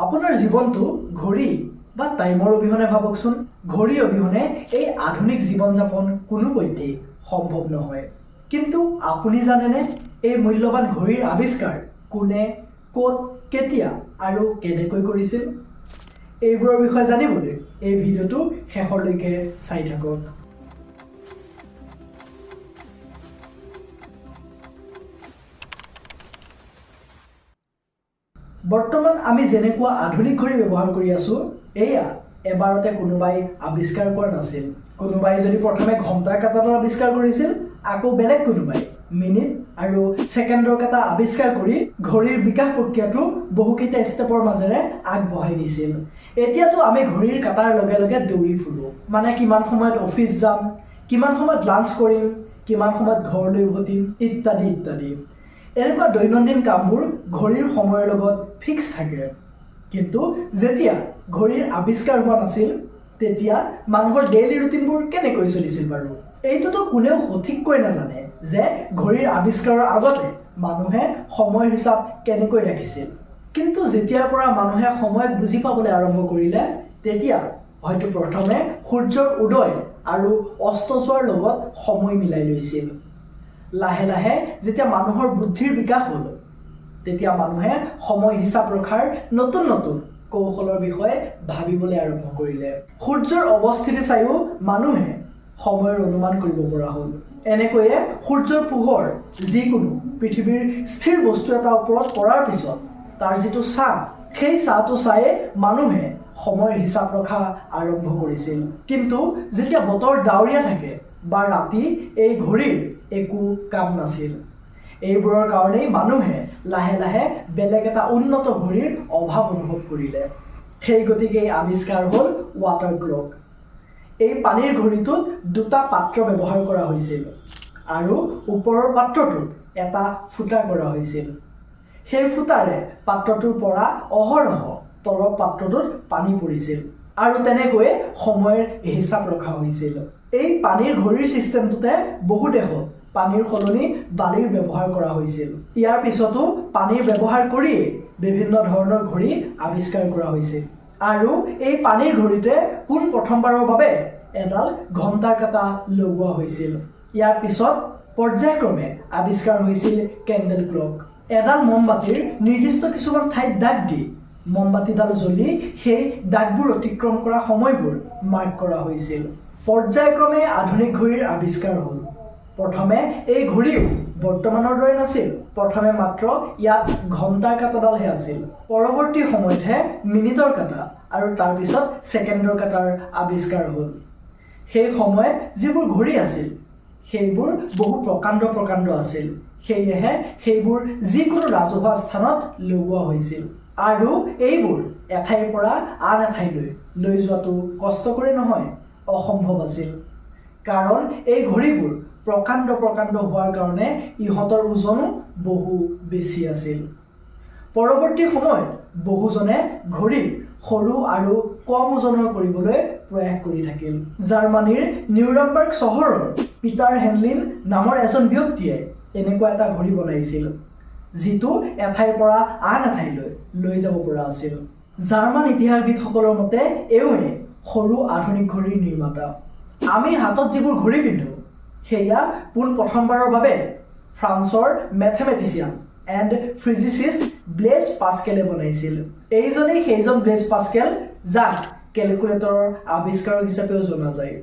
আপোনাৰ জীৱনটো ঘড়ী বা টাইমৰ অবিহনে ভাবকচোন। ঘড়ী অবিহনে এই আধুনিক জীৱন যাপন কোনোপধ্যেই সম্ভৱ নহয়। কিন্তু আপুনি জানেনে এই মূল্যৱান ঘড়ীৰ আৱিষ্কাৰ কোনে, ক'ত, কেতিয়া আৰু কেনেকৈ কৰিছিল? এইবোৰৰ বিষয়ে জানিবলৈ এই ভিডিঅ'টো শেষলৈকে চাই থাকক। বৰ্তমান আমি যেনেকুৱা আধুনিক ঘড়ী ব্যৱহাৰ কৰি আছোঁ, এয়া এবাৰতে কোনোবাই আৱিষ্কাৰ কৰা নাছিল। কোনোবাই যদি প্ৰথমে ঘণ্টাৰ কাঁটাডাল আৱিষ্কাৰ কৰিছিল, আকৌ বেলেগ কোনোবাই মিনিট আৰু ছেকেণ্ডৰ কাঁটা আৱিষ্কাৰ কৰি ঘড়ীৰ বিকাশ প্ৰক্ৰিয়াটো বহুকেইটা ষ্টেপৰ মাজেৰে আগবঢ়াই নিছিল। এতিয়াতো আমি ঘড়ীৰ কাঁটাৰ লগে লগে দৌৰি ফুৰোঁ। মানে কিমান সময়ত অফিচ যাম, কিমান সময়ত লাঞ্চ কৰিম, কিমান সময়ত ঘৰলৈ উভতিম, ইত্যাদি ইত্যাদি। এনেকুৱা দৈনন্দিন কামবোৰ ঘড়ীৰ সময়ৰ লগত ফিক্স থাকে। কিন্তু যেতিয়া ঘড়ীৰ আৱিষ্কাৰ হোৱা নাছিল, তেতিয়া মানুহৰ ডেইলি ৰুটিনবোৰ কেনেকৈ চলিছিল বাৰু? এইটোতো কোনেও সঠিককৈ নাজানে যে ঘড়ীৰ আৱিষ্কাৰৰ আগতে মানুহে সময়ৰ হিচাপ কেনেকৈ ৰাখিছিল। কিন্তু যেতিয়াৰ পৰা মানুহে সময়ক বুজি পাবলৈ আৰম্ভ কৰিলে, তেতিয়া হয়তো প্ৰথমে সূৰ্যৰ উদয় আৰু অস্ত যোৱাৰ লগত সময় মিলাই লৈছিল। লাহে লাহে যেতিয়া মানুহৰ বুদ্ধিৰ বিকাশ হ'ল, তেতিয়া মানুহে সময় হিচাপ ৰখাৰ নতুন নতুন কৌশলৰ বিষয়ে ভাবিবলৈ আৰম্ভ কৰিলে। সূৰ্যৰ অৱস্থিতি চাইও মানুহে সময়ৰ অনুমান কৰিব পৰা হ'ল। এনেকৈয়ে সূৰ্যৰ পোহৰ যিকোনো পৃথিৱীৰ স্থিৰ বস্তু এটাৰ ওপৰত পৰাৰ পিছত তাৰ যিটো ছাঁ, সেই ছাঁটো চায়ে মানুহে সময়ৰ হিচাপ ৰখা আৰম্ভ কৰিছিল। কিন্তু যেতিয়া বতৰ ডাৱৰীয়া থাকে বা ৰাতি, এই ঘড়ীৰ একো কাম নাছিল। এইবোৰৰ কাৰণেই মানুহে লাহে লাহে বেলেগ এটা উন্নত ঘড়ীৰ অভাৱ অনুভৱ কৰিলে। সেই গতিকে এই আৱিষ্কাৰ হ'ল ৱাটাৰ ক্লক। এই পানীৰ ঘড়ীটোত দুটা পাত্ৰ ব্যৱহাৰ কৰা হৈছিল আৰু ওপৰৰ পাত্ৰটোত এটা ফুটা কৰা হৈছিল। সেই ফুটাৰে পাত্ৰটোৰ পৰা অহৰহ তলৰ পাত্ৰটোত পানী পৰিছিল আৰু তেনেকৈয়ে সময়ৰ হিচাপ ৰখা হৈছিল। এই পানীৰ ঘড়ীৰ ছিষ্টেমটোতে বহু দেশত পানীৰ সলনি বালিৰ ব্যৱহাৰ কৰা হৈছিল। ইয়াৰ পিছতো পানীৰ ব্যৱহাৰ কৰিয়েই বিভিন্ন ধৰণৰ ঘড়ী আৱিষ্কাৰ কৰা হৈছিল। আৰু এই পানীৰ ঘড়ীতে পোন প্ৰথমবাৰৰ বাবে এডাল ঘণ্টাৰ কাঁটা লগোৱা হৈছিল। ইয়াৰ পিছত পৰ্যায়ক্ৰমে আৱিষ্কাৰ হৈছিল কেণ্ডেল ক্লক। এডাল মমবাতিৰ নিৰ্দিষ্ট কিছুমান ঠাইত দাগ দি মমবাতিডাল জ্বলি সেই দাগবোৰ অতিক্ৰম কৰা সময়বোৰ মাৰ্ক কৰা হৈছিল। পৰ্যায়ক্ৰমে আধুনিক ঘড়ীৰ আৱিষ্কাৰ হ'ল। প্ৰথমে এই ঘড়ীও বৰ্তমানৰ দৰে নাছিল। প্ৰথমে মাত্ৰ ইয়াত ঘণ্টাৰ কাঁটাডালহে আছিল। পৰৱৰ্তী সময়তহে মিনিটৰ কাঁটা আৰু তাৰপিছত ছেকেণ্ডৰ কাঁটাৰ আৱিষ্কাৰ হ'ল। সেই সময়ত যিবোৰ ঘড়ী আছিল, সেইবোৰ বহু প্ৰকাণ্ড প্ৰকাণ্ড আছিল। সেয়েহে সেইবোৰ যিকোনো ৰাজহুৱা স্থানত লগোৱা হৈছিল আৰু এইবোৰ এঠাইৰ পৰা আন এঠাইলৈ লৈ যোৱাটো কষ্টকৰে নহয়, অসম্ভৱ আছিল। কাৰণ এই ঘড়ীবোৰ প্ৰকাণ্ড প্ৰকাণ্ড হোৱাৰ কাৰণে ইহঁতৰ ওজনো বহু বেছি আছিল। পৰৱৰ্তী সময়ত বহুজনে ঘড়ী সৰু আৰু কম ওজনৰ কৰিবলৈ প্ৰয়াস কৰি থাকিল। জাৰ্মানীৰ নিউৰামবাৰ্গ চহৰৰ পিটাৰ হেনলিন নামৰ এজন ব্যক্তিয়ে এনেকুৱা এটা ঘড়ী বনাইছিল, যিটো এঠাইৰ পৰা আন এঠাইলৈ লৈ যাব পৰা আছিল। জাৰ্মান ইতিহাসবিদসকলৰ মতে এওঁৱে সৰু আধুনিক ঘড়ীৰ নিৰ্মাতা। আমি হাতত যিবোৰ ঘড়ী পিন্ধো, সেয়া পোন প্ৰথমবাৰৰ বাবে ফ্ৰান্সৰ মেথেমেটিচিয়ান এণ্ড ফিজিচিষ্ট ব্লেজ পাস্কেলে বনাইছিল। এইজনেই সেইজন ব্লেজ পাস্কেল, যাক কেলকুলেটৰৰ আৱিষ্কাৰক হিচাপেও জনা যায়।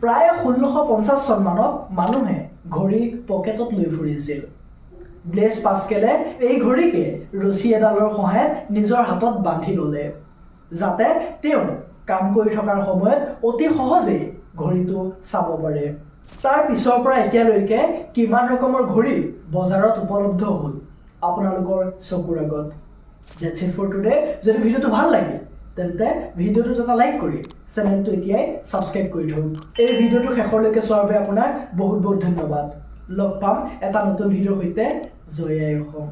প্ৰায় 1650 চনমানত মানুহে ঘড়ী পকেটত লৈ ফুৰিছিল। ব্লেজ পাস্কেলে এই ঘড়ীকে ৰছী এডালৰ সহায়ত নিজৰ হাতত বান্ধি ল'লে, যাতে তেওঁ কাম কৰি থকাৰ সময়ত অতি সহজেই ঘড়ীটো চাব পাৰে। তাৰ পিছৰ পৰা এতিয়ালৈকে কিমান ৰকমৰ ঘড়ী বজাৰত উপলব্ধ হ'ল আপোনালোকৰ চকুৰ আগত। That's it for today. যদি ভিডিঅ'টো ভাল লাগে, তেন্তে ভিডিঅ'টোত এটা লাইক কৰি চেনেলটো এতিয়াই ছাবস্ক্ৰাইব কৰি থওক। এই ভিডিঅ'টো শেষলৈকে চোৱাৰ বাবে আপোনাক বহুত বহুত ধন্যবাদ। লগ পাম এটা নতুন ভিডিঅ'ৰ সৈতে। জয় আই অসম।